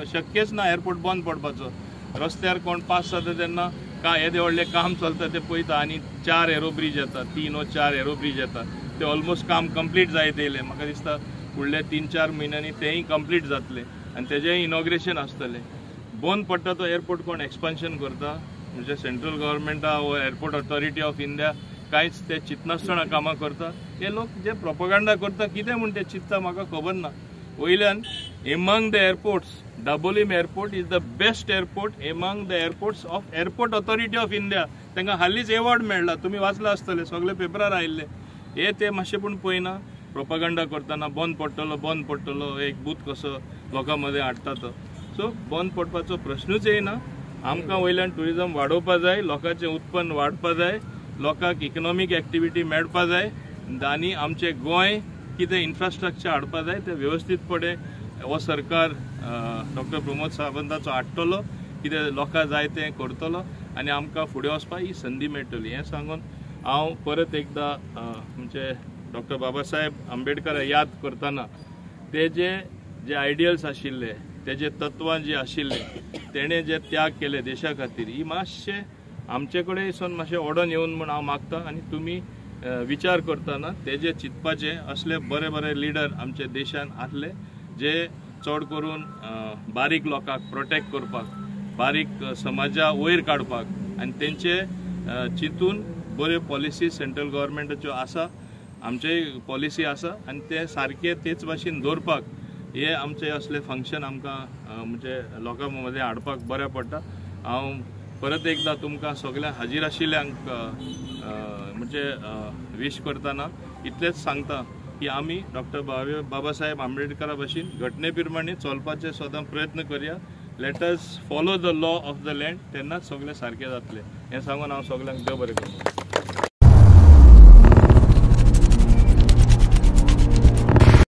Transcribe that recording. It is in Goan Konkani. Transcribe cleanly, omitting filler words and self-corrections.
शक्यच ना एअरपोर्ट बंद पडपाचो. रस्त्यार कोण पास जाता तेन्ना काय येदें व्हडलें काम चलता तें पळयता आनी 4 एरो ब्रीज येता, 3 or 4 arrow bridge येता, ते ऑलमोस्ट काम कंप्लीट जायत येयलें. म्हाका दिसता फुडल्या 3-4 म्हयन्यांनी तेंय कंप्लीट जातलें आनी तेजेंय इनॉग्रेशन आसतलें. बंद पडटा तो एअरपोर्ट कोण एक्सपान्शन करता म्हणजे सेंट्रल गव्हर्मेंटा वो एअरपोर्ट ऑथॉरिटी ऑफ इंडिया कांयच ते चिंतनासतना कामां करता. हे लोक जे प्रोपोगंडा करता कितें म्हूण ते चिंतता म्हाका खबर ना. वयल्यान among the airports Dabolim airport is the best airport among the airports of airport authority of India. तांकां हालींच एवॉर्ड मेळ्ळा, तुमी वाचलां आसतलें, सगळे पेपरार आयिल्ले. हे ते मातशें पूण पळयना, प्रोपोगंडा करतना बंद पडटलो बंद पडटलो एक बूथ कसो लोकां मदें हाडटा तो. सो बंद पडपाचो प्रश्नूच येना. आमकां वयल्यान ट्युरिजम वाडोवपा जाय, लोकांचें उत्पन्न वाडपा जाय, लोकांक इकनॉमीक एक्टिविटी मेळपा जाय आनी आमचें गोंय कितें इन्फ्रास्ट्रक्चर हाडपा जाय तें वेवस्थीतपणे हो सरकार डॉक्टर प्रमोद सावंताचो हाडटलो, कितें लोकांक जाय तें करतलो आनी आमकां फुडें वचपाक ही संदी मेळटली. हें सांगून हांव परत एकदां म्हणजे डॉक्टर बाबासाहेब आंबेडकर याद करतना तेजे जे आयडियल्स आशिल्ले, तेजे तत्वां जी आशिल्ले, तेणें जे त्याग केले देशा खातीर, ही मातशें आमचे कडेन सून मातशें ओडून येवन म्हूण हांव मागता. आनी तुमी विचार करतना तेजे चिंतपाचे असले बरे बरे लिडर आमच्या देशान आसले जे चड करून बारीक लोकांक प्रोटेक्ट करपाक, बारीक समाजा वयर काडपाक आनी तेंचे चिंतून बऱ्यो पॉलिसी सेंट्रल गव्हर्मेंटाच्यो आसा, आमचेय पॉलिसी आसा आनी ते सारके तेच भाशेन दवरपाक हे आमचे असले फंक्शन आमकां म्हणजे लोकां मदें हाडपाक बरें पडटा. हांव परत एकदां तुमकां सगळ्या हाजीर आशिल्ल्यांक म्हणजे वीश करतना इतलेंच सांगता की आमी डॉक्टर बाबासाहेब आंबेडकरा भशेन घटने प्रमाणे चलपाचे सदां प्रयत्न करया. Let us follow the law of the land, तेन्नाच सगळें सारकें जातलें. हें सांगून हांव सगळ्यांक देव बरें करूं.